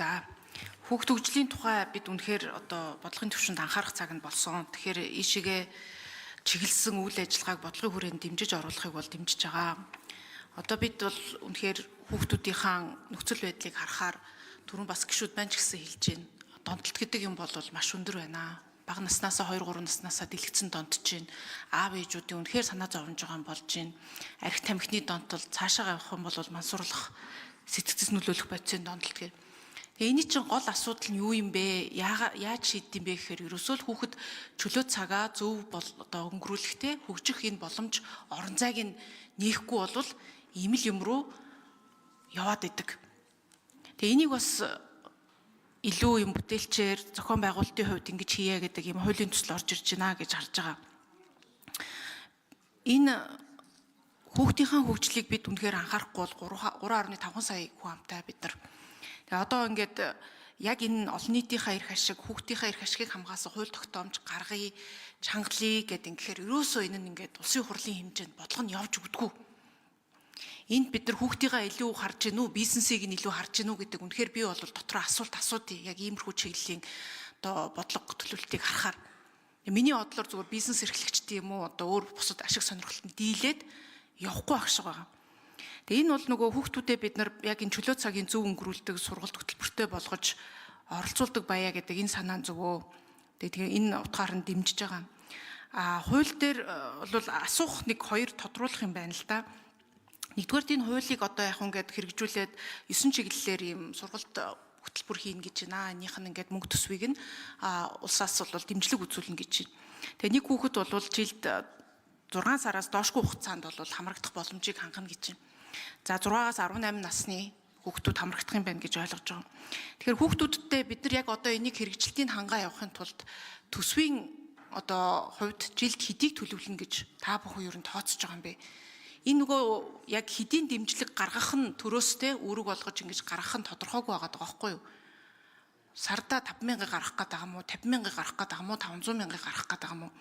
За, хүүхд хөгжлийн тухай бид үнэхээр одоо бодлогын түвшинд анхаарах цаг нь болсон. Тэгэхээр ийшээгээ чиглэсэн үйл ажиллагааг бодлогын хүрээнд дэмжиж оруулахыг бол дэмжиж байгаа. Одоо бид бол үнэхээр хүүхдүүдийнхаа нөхцөл байдлыг харахаар түрүүн бас гişүүд маань ч гэсэн хэлж байна. Донтолт гэдэг юм бол маш өндөр байна. Бага наснаасаа 2 3 наснаасаа дэлгэцэн донтож байна. Аав ээжүүдийн үнэхээр санаа зовж байгаа юм болж байна. Арх тамхины донтол цаашаа явах юм бол мансуурлах, сэтгцэс нөлөөлөх бодисын донтолт гэх. Тэгээ энэний чинь гол асуудал нь юу юм бэ? Яаж шийддэм бэ гэхээр ерөөсөө л хүүхэд чөлөө цагаа зөв бол одоо өнгөрүүлэхтэй хөгжих энэ боломж орон зайг нь нээхгүй болвол ийм л юм руу яваад идэг. Тэгээ энийг бас илүү юм бүтээлчээр зохион байгуулалтын хувьд ингэж хийе гэдэг юм хуулийн төсөл орж ирж байна гэж харж байгаа. Энэ хүүхдийнхээ хөгжлийг бид үнэхээр анхаарахгүй бол 3.5 сая хүн амтай бид нар. Тэгээ одоо ингээд яг энэ олон нийтийнхээ эрх ашиг, хүүхдийнхээ эрх ашигыг хамгаалсан хууль тогтоомж гаргая, чангалъя гэдэг ингэхээр ерөөсөө энэ нь ингээд улсын хурлын хэмжээнд бодлого нь явж өгдөггүй. Энд бид нар хүүхдийнхээ илүү харж гин үү, бизнесийг нь илүү харж гин үү гэдэг үнэхээр би бол дотроо асуулт асуудъя. Яг иймэрхүү чиглэлийн одоо бодлого төлөвлөлтийг харахаар миний бодлоор зүгээр бизнес эрхлэгчдийн юм уу одоо өөр бусад ашиг сонирхолтод дийлээд явахгүй байх шиг байгаа. Тэгээ энэ бол нөгөө хүүхдүүдэд бид нар яг энэ чөлөө цагийн зөв өнгөрүүлдэг сургалт хөтөлбөртэй болгож оролцуулдаг байя гэдэг энэ санаа нь зөв. Тэгээ энэ утгаар нь дэмжиж байгаа. А хууль дээр бол асуух нэг хоёр тодруулах юм байна л да. Нэгдүгээр энэ хуулийг одоо яг ингээд хэрэгжүүлээд 9 чиглэлээр ийм сургалт хөтөлбөр хийнэ гэж байна. Энийх нь ингээд мөнгө төсвийг нь улсаас бол дэмжлэг үзүүлнэ гэж байна. Тэгээ нэг хүүхэд бол жилд 6 сараас доошгүй хугацаанд бол хамрагдах боломжийг хангана гэж байна. За 6-аас 18 насны хүүхдүүд хамрагдах юм байна гэж ойлгож байгаа. Тэгэхээр хүүхдүүдтэй бид нар яг одоо энийг хэрэгжилтийг хангаа явахын тулд төсвийн одоо хувьд жилд хэдийг төлөвлөнө гэж та бүхэн ер нь тооцож байгаа юм бэ? Энэ нөгөө яг хэдийн дэмжлэг гаргах нь төрөөстэй үүрэг болгож ингэж гаргах нь тодорхойгүй байгаа байхгүй юу? Сарда 5 мянга гаргах гээд байгаа юм уу, 50 мянга гаргах гээд байгаа юм уу, 500 мянга гаргах гээд байгаа юм уу?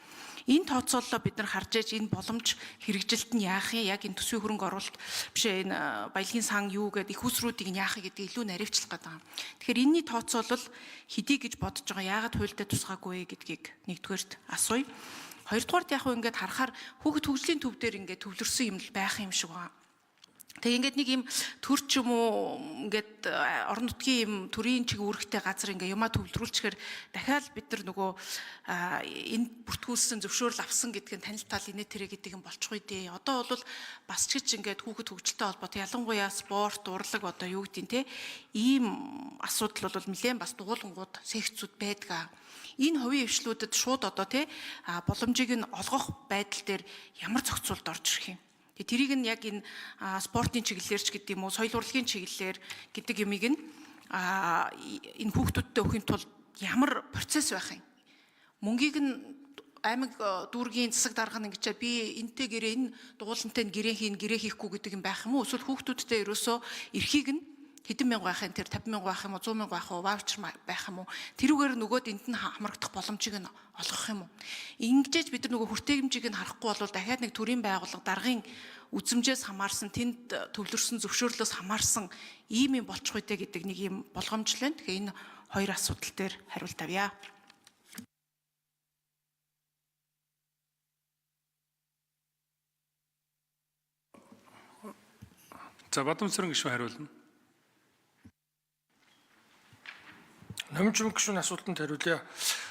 Энэ тооцооллоо бид нар харж ээж энэ боломж хэрэгжилт нь яах юм? Яг энэ төсвийн хөрөнгө оруулалт биш энэ баялагын сан юу гэдэг их усруудыг нь яах юм гэдэг илүү наривчлах гээд байгаа. Тэгэхээр энэний тооцоолол хэдий гэж бодож байгаа, яагаад хуульдаа тусгаагүй гэдгийг нэгдүгээрт асууя. Хоёрдугаарт яг хөө ингээд харахаар хүүхэд хөгжлийн төв дээр ингээд төвлөрсөн юм л байх юм шиг байгаа. Тэгээ ингээд нэг юм төр ч юм уу ингээд орон нутгийн юм төрийн чиг үүрэгтэй газар ингээд юмаа төвлөрүүлчихээр дахиад бид нар нөгөө энэ бүртгүүлсэн зөвшөөрөл авсан гэдг нь танил тал инээ тэрэ гэдэг юм болчихгүй дээ. Одоо бол бас ч гэж ингээд хүүхэд хөгжилтэй холбоотой ялангуяа спорт, урлаг одоо юу гэдیں те ийм асуудал бол нэлээд бас дугуулгууд секцүүд байдаг. Энэ хувийн хвшлүүдэд шууд одоо те боломжийг нь олгох байдал дээр ямар зохицуулт орж ирэх юм? Тэгээ тэрийг нь яг энэ спортын чиглэлээр ч гэдэг юм уу, соёл урлагийн чиглэлээр гэдэг юмыг нь энэ хүүхдүүдтэй өгөхийн тулд ямар процесс байх юм? Мөнгийг нь аймаг дүүргийн засаг дарга нь ингэж би энтэй гэрээ энэ дугуулантай нь гэрээ хийн, гэрээ хийхгүй гэдэг юм байх юм уу? Эсвэл хүүхдүүдтэй ерөөсөө эрхийг нь хэдэн мянга байх юм, тэр 50 мянга байх юм уу, 100 мянга байх уу, ваучер байх юм уу? Тэрүүгээр нөгөөд энд нь хамрагдах боломжийг нь олгох юм уу? Ингэжээж бид нар нөгөө хүртээмжийг нь харахгүй бол дахиад нэг төрийн байгууллага даргын үзэмжээс хамаарсан, тэнд төвлөрсөн зөвшөөрлөөс хамаарсан ийм юм болчих үү гэдэг нэг юм болгоомжлоо. Тэгэхээр энэ хоёр асуудал дээр хариулт авъя. За Бадамсран гишүүн хариулна. Номжин гишүүн асуултанд хариулъя.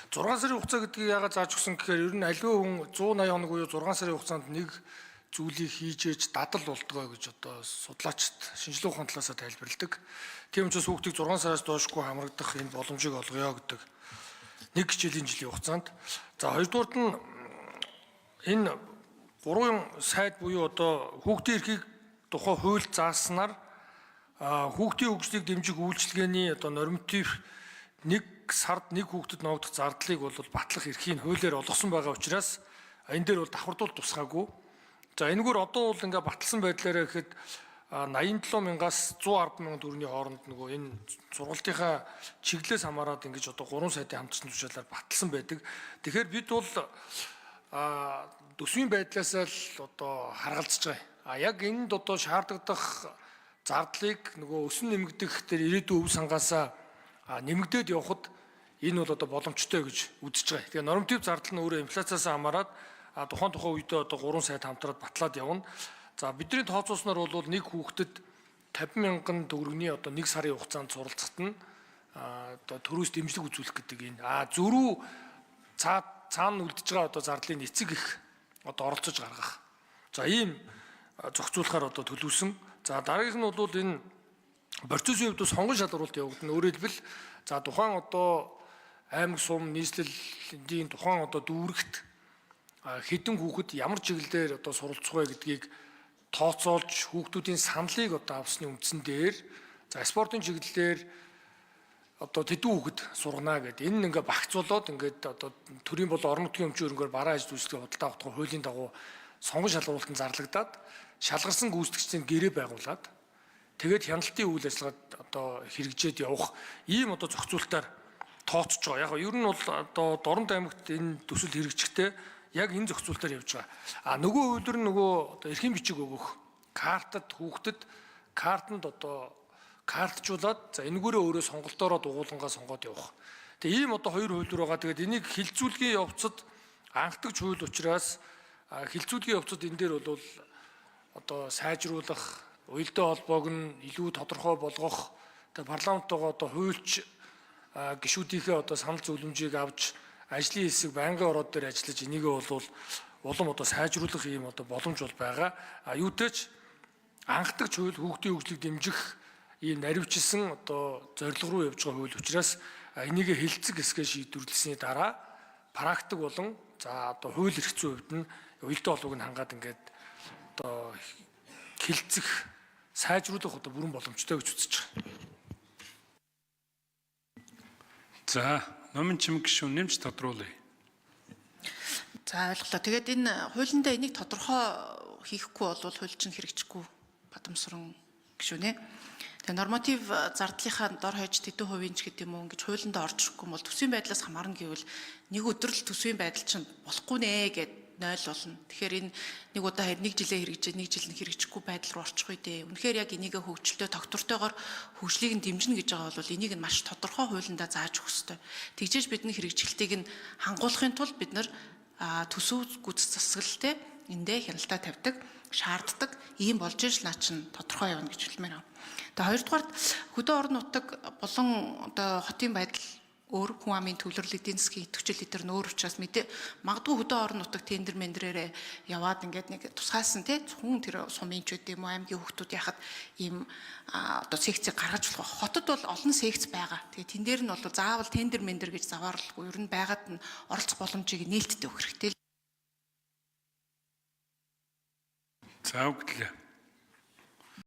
6 сарын хугацаа гэдгийг яагаад зааж өгсөн гэхээр ер нь аливаа хүн 180 хоног буюу 6 сарын хугацаанд нэг зүйлийг хийж ээж дадал болдгоо гэж одоо судлаачид шинжилгээ ухааны талаасаа тайлбарладаг. Тийм учраас хүүхдийг 6 сараас доошгүй хамрагдах энэ боломжийг олгоё гэдэг нэг хичээлийн жилийн хугацаанд. За хоёрдугаарт нь энэ гурван сайд буюу одоо хүүхдийн эрхийг тухай хууль зааснаар хүүхдийн хөгжлийг дэмжих үйлчилгээний одоо норматив нэг сард нэг хүүхдэд ноогдох зардлыг бол батлах эрхийг хуулиар олгосон байгаа учраас энэ дээр бол давхардуул тусгаагүй. За энэгээр одоо бол ингээ баталсан байдлаараа гэхэд 87 мянгаас 110 мянган төгрөгийн хооронд нөгөө энэ сургалтынхаа чиглэлээс хамаарат ингэж одоо 3 сайдын хамтарсан тушаалаар баталсан байдаг. Тэгэхээр бид бол төсвийн байдлаасаа л одоо харгалзаж байгаа. А яг энд одоо шаардлагадах зардлыг нөгөө өсөн нэмэгдэх тэр ирээдүйн өв сангаасаа Нэмэгдээд явхад энэ бол одоо боломжтой гэж үзэж байгаа. Тэгээ норматив зардал нь өөрөө инфляциас хамаарат тухайн үедээ одоо 3 сайд хамтраад батлаад явна. За бидний тооцоолсноор бол нэг хүүхдэд 50 мянган төгрөгийн одоо 1 сарын хугацаанд суралцахад нь одоо төрөөс дэмжлэг үзүүлэх гэдэг энэ. Зөрүү цаана үлдэж байгаа одоо зардлын эцэг их одоо оролцож гаргах. За ийм зохицуулахаар одоо төлөвлөсөн. За дараагийнх нь бол энэ процессын хувьд сонгон шалгаруулалт явагдана. Өөрөөр хэлбэл за тухайн одоо аймаг сум нийслэлийн тухайн одоо дүүрэгт хэдэн хүүхэд ямар чиглэлээр одоо суралцах вэ гэдгийг тооцоолж хүүхдүүдийн саналыг одоо авсны үндсэн дээр за спортын чиглэлээр одоо тэдэн хүүхэд сургана гэдэг. Энэ нь ингээ багцуулаад ингээд одоо төрийн болон орон нутгийн өмчийн хөрөнгөөр бараа ажил үйлчлэгээ худалдаа авах хуулийн дагуу сонгон шалгаруулалтанд зарлагдаад шалгарсан гүйцэтгэгчдийн гэрээ байгуулад тэгээд хяналтын үйл ажиллагаад одоо хэрэгжээд явах ийм одоо зохицуултаар тооцож байгаа. Яг ер нь бол одоо Дорнод аймагт энэ төсөл хэрэгжихдээ яг энэ зохицуултаар явж байгаа. А нөгөө хувьд нь нөгөө одоо эрхийн бичиг өгөх картад хүүхдэд картанд одоо картжуулаад за энэгээрээ өөрөө сонголтоороо дугуулангаа сонгоод явах. Тэгээ ийм одоо хоёр хувилбар байгаа. Тэгээд энийг хилцүүлгийн явцад анхдагч хууль учраас хилцүүлгийн явцад энэ дээр бол одоо сайжруулах, уялдаа холбоог нь илүү тодорхой болгох, тэгээ парламенттойгоо одоо хуульч гишүүдийнхээ одоо санал зөвлөмжийг авч ажлын хэсэг байнгын ороод дээр ажиллаж энийгээ бол улам одоо сайжруулах ийм одоо боломж бол байгаа. А юутай ч анхдагч хууль хүүхдийн хөгжлийг дэмжих ийм наривчилсан одоо зорилго руу явж байгаа хууль учраас энийгээ хэлцэг хэсгээ шийдвэрлэсний дараа практик болон за одоо хууль эрх зүйн хувьд нь уялдаа холбоог нь хангаад ингээд одоо хэлцэх сайжруулах одоо бүрэн боломжтой гэж үзэж байгаа. За номын чимэг гишүүн нэмж тодруулъя. За ойлголоо. Тэгээд энэ хуулиндаа энийг тодорхой хийхгүй бол хууль чинь хэрэгжихгүй Бадамсуран гишүүн ээ. Тэгээ норматив зардлынхаа дор хаяж тэдэн хувийн ч гэдэг юм уу ингэж хуулиндаа орж ирэхгүй бол төсвийн байдлаас хамаарна гэвэл нэг өдөр л төсвийн байдал чинь болохгүй нэ гэд 0 болно. Тэгэхээр энэ нэг удаа нэг жилээ хэрэгжээ, нэг жил нь хэрэгжихгүй байдал руу орчих үү дээ. Үнэхээр яг энийгээ хөгжилтэй тогтвортойгоор хөгжлийг нь дэмжинэ гэж байгаа бол энийг нь маш тодорхой хуулиндаа зааж өгөх ёстой. Тэгжээж бидний хэрэгжилтийг нь хангуулахын тулд бид нар төсөв гүйцэтгэх засаглалтай эндээ хяналтаа тавьдаг, шаарддаг. Ийм болж иж наа чин тодорхой явна гэж хэлмээр байна. Тэгээ хоёрдугаарт хөдөө орон нутаг болон одоо хотын байдал өөр хүн амын төвлөрөл эдийн засгийн идэвхжил эдэр нь өөр учраас мэдээ магадгүй хөдөө орон нутаг тендер мендрээрээ яваад ингээд нэг тусгаасан тий зөвхөн тэр сумын ч үт юм уу аймгийн хүүхдүүд яхад ийм одоо секцийг гаргаж болох. Хотод бол олон секц байгаа. Тэгээ тэн дээр нь бол заавал тендер мендер гэж заваарлахгүй ер нь байгаад нь оролцох боломжийг нээлттэй өгөх хэрэгтэй. За өгдлээ.